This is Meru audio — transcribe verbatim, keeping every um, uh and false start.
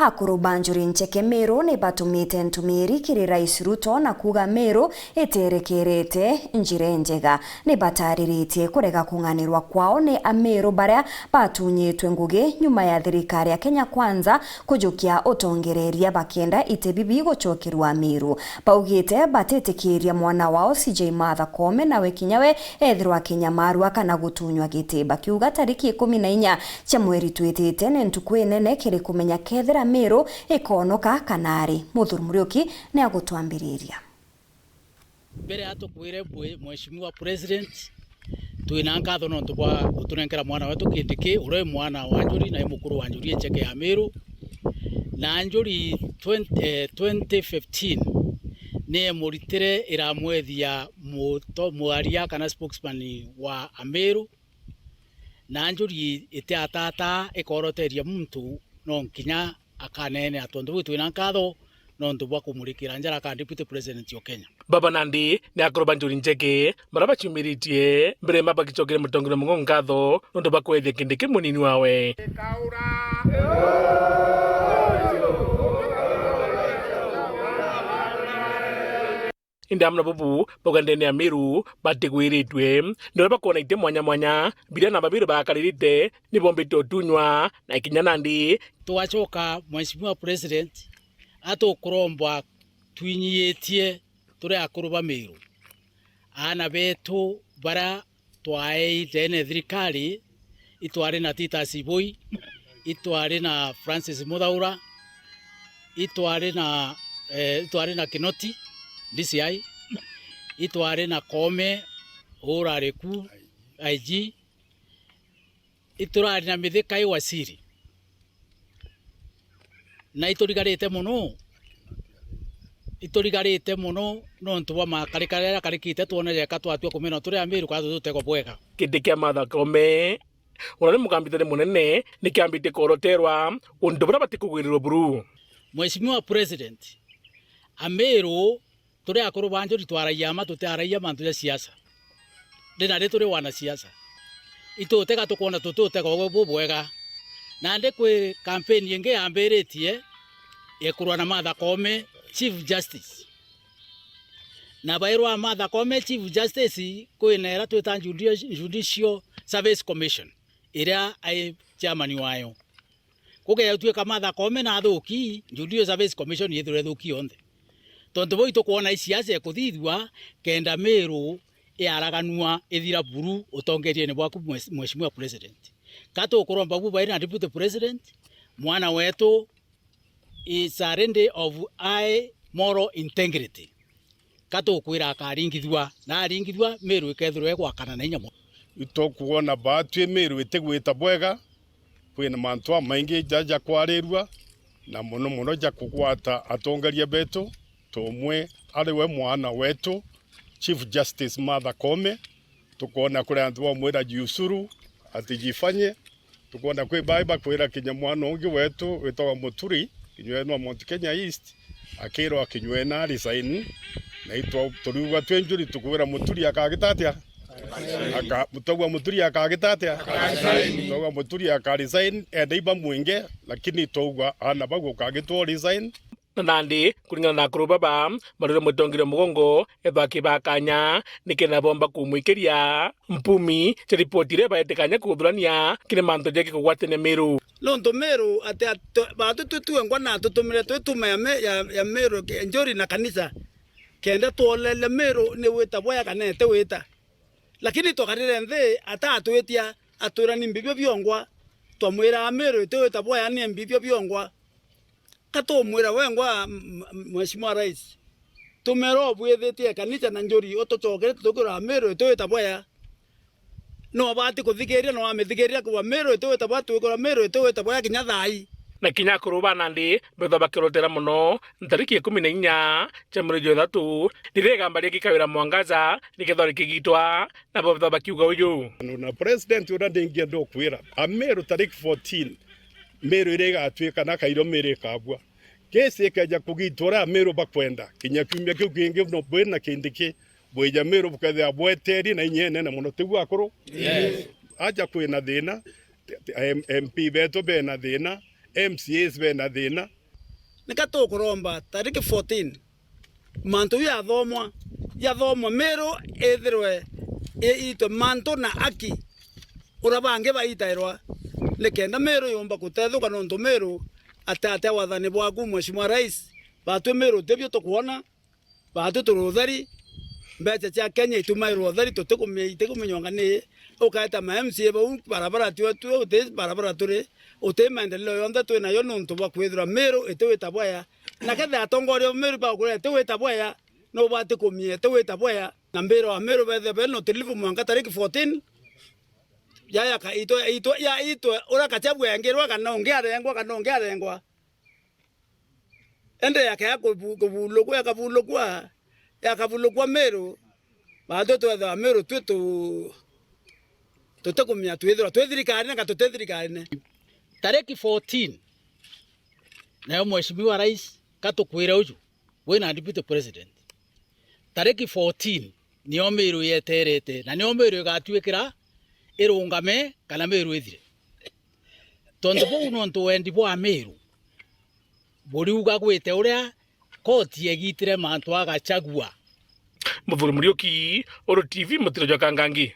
Akuru ba Njuri Ncheke Meru ni batumite ntumiri kiri Rais Ruto na kuuga Meru iterekerete njira injega. Ni batariritie kurega kung'anirwa kwao ni Ameru baria batunyitwe ngugi nyuma ya thirikari ya Kenya Kwanza kujukia utongereria bakienda ite bibi gucokerua Ameru. Baugite batitikiria mwana wao C J Martha Koome nawe kinya we ethirwa akinyamarua kana gutunywa giti, bakiuga tariki ikumi na inya cia mweri twitite ni ntuku inene kiri kumenya kethira Meru ikonoka kana ari. Muthuri Muriuki ni agutwambiriria. Mbere ya tukwire mbui, Mheshimiwa President, twina nkatho nontu bwa gutunenkera mwana wetu Kindiki, uria wi mwana wa Njuri na i mukuru wa Njuri Ncheke ya Meru. Na Njuri twenty, eh, twenty fifteen ni emuritire iramwethia muto-, mwaria kana spokesman wa Ameru. Na Njuri itiatata ikoroteria muntu, no nkinya akaneenea. Tontu buu twina nkatho nontu bwa kumurikira njara aka Deputy President o Kenya. Baba nandi ni akuru ba Njuri Ncheke, baria baciumiritie mbere ma bagicokere mutongeria Mugo nkatho nontu bwa kwethia Kindiki munini wawe. Indi amwe na bubu, bauga ndene ya Meru batigwiritwe, ni uria bakwona iti mwanya mwanya, biria na babiru bakaririte ni bombite utunywa, na ikinya nandi. Twacoka, Mheshimiwa President, atukuromba twinyiitie turi akuru ba Meru, aana betu baria twaei ndene thirikari, itwari na Titus Iboi, itwari na Francis Muthaura, itwari na, eh, itwari na Kinoti, D C I, itwari na Koome, urari ku, I G, iturari na Mithika i waziri. Na iturigarite mono, iturigarite mono nontu bwa makarika jaria jakarikite, twone jeka twatua kumena turi Amiru kana tutegwa bwega. Giti kia Martha Koome, uria ni mugambithania munene, ni kiambitie kworoterwa untu buria batikugwirirwa buru. Mheshimiwa President, Amiru turi akuru ba Njuri twaragia mma, tutiaragia mantu ja siasa. Ri nari turi wanasiasa. Itutega tukwona tututega ugu bubwega. Nandi kwi kampeni ingi yambiritie ya kurwa na Martha Koome, Chief Justice. Na bairwa Martha Koome Chief Justice, kwina iria twita Judi-, Judicial Service Commission, iria ai chairman wayo. Kugetuika Martha Koome nathuki, Judicial Service Commission yithirwe ithuki yonthe. Tontu bau itukwona i siasa ikuthithua kenda Miru iaraganua ithira buru utongeriene bwaku, Mheshimiwa President. Ka tukuromba bubairi na Deputy President, mwana wetu is a lady of high moral integrity. Ka tukwira akaringithua, na aringithua, Miru ikethirwa igwakana na inya mono. Itukwona baatwi Miru itigwita bwega, kwina mantu amaingi ja, ja kwarirua, na mono mono ja kugwata atongeria betu, ta umwe ari we mwana wetu, Chief Justice Martha Koome. Tukoona kuri antu bamwira jiusuru, ati jifanye, Tukwenda kwi bai bakwira kinya mwana ungi wetu witagwa Muturi, kinya we nwa Mount Kenya East, akirwa kinya we na resign. Na itwa turiuga twi Njuri tukwira Muturi akagita atia? Aka-, mutagwa Muturi akagita atia? Mutagwa Muturi aka resign, enda iba mwinge, lakini twaugwa ana bau ukagitwa resign. Na nandi, kuringana na akuru baba, marire mutongeria mugongo, ethwa akibaa kanya, nikenda bomba kumwikiria mpumi cia ripoti iria baete kanya kuthurania kiri mantu jagi kugwatania Miru. Nontu Miru ati, ati, baatu twitue ngwa na atutumire twitume ya, Me-, ya, ya Miru, ke-, Njuri na kanisa, kenda twoleria Miru ni wita bwega kana eti wita. Lakini twakarire nthi, atatwitia, atwira ni mbithio biongwa. Twamwira Miru iti wita bwega ni mbithio biongwa. Ka tumwira wengwa, m-, m-, Mheshimiwa Rais, tumera ubwithitie kanisa na Njuri utucokerete tukwira Miru iti wita bwega. No bati kuthikiria, no amithikiria kuwa Miru iti wita bwega, tukwira Miru iti wita bwega kinya thaai. Na kinya akuru ba nandi bethwa bakirotera mono ntariki ikumi na inya cia mweri jwa ithatu, riria igamba ria Kikawira Mwangaza rikethwa rikigitwa, nabo bethwa bakiuga uju. Na President uria ndingienda ukwira, Amiru tariki fourteen, Miru iria igatuika na Kairo Miru ikabua. Kesi ikeja kugitwa uria Amiru bakwenda, kinya kiumia kiu kingi no bwi na Kindiki, bwija Miru bukethia bweteri na inya inene mono, tiguo akuru? Yes. Aja kwina thina, M-, M P betu bena thina, M C As bena thina. Nika tukuromba tariki fourteen, mantu jathomwa, jathomwa Miru ithirwe iitwe mantu na aki uria bangi baitairwa, nikenda Miru yumba kutethuka, nontu Miru ati atia wathani bwaku, Mheshimiwa Rais, batwi Miru tibio tukwona. Baatwi turi utheri, mbeca cia Kenya itumairwe utheri, tutikumenya, itikumenyonga ni ukaeta ma M C A bau, barabara tio tue, uti barabara turi, uti maendeleo yonthe twi nayo nontu bwa kwithirwa Miru iti wita bwaya. Na kethira atongoria ba Miru bakwira iti wita bwaya, no bati kumia iti wita bwaya. Na Miru, a Miru bethe bena utulivu mwanka tariki fourteen, ya, ya ka-, itwe, itwe, ya itwe, uria Gachagua engirwa kana ungi arengwa, kana ungi arengwa. Ende yakea kubu-, kubulukwa, yakabulukwa, yakabulukwa Miru, baatwi twethirwa Miru twi tu-, tutikumenya twithirwa twi thirikarine kana tuti thirikarine. Tariki fourteen, nayo Mheshimiwa Rais, katukwire uju, wina Deputy President. Tariki fourteen, nio Miru yeterete, na nio Miru igatuikira irungame kana Miru ithire. Tontu buu nontu wendi bwa Miru buriuga gwite uria koti yegitire mantu a Gachagua. Muthuri Muriuki, Uru T V, mutiro jwa Kangangi.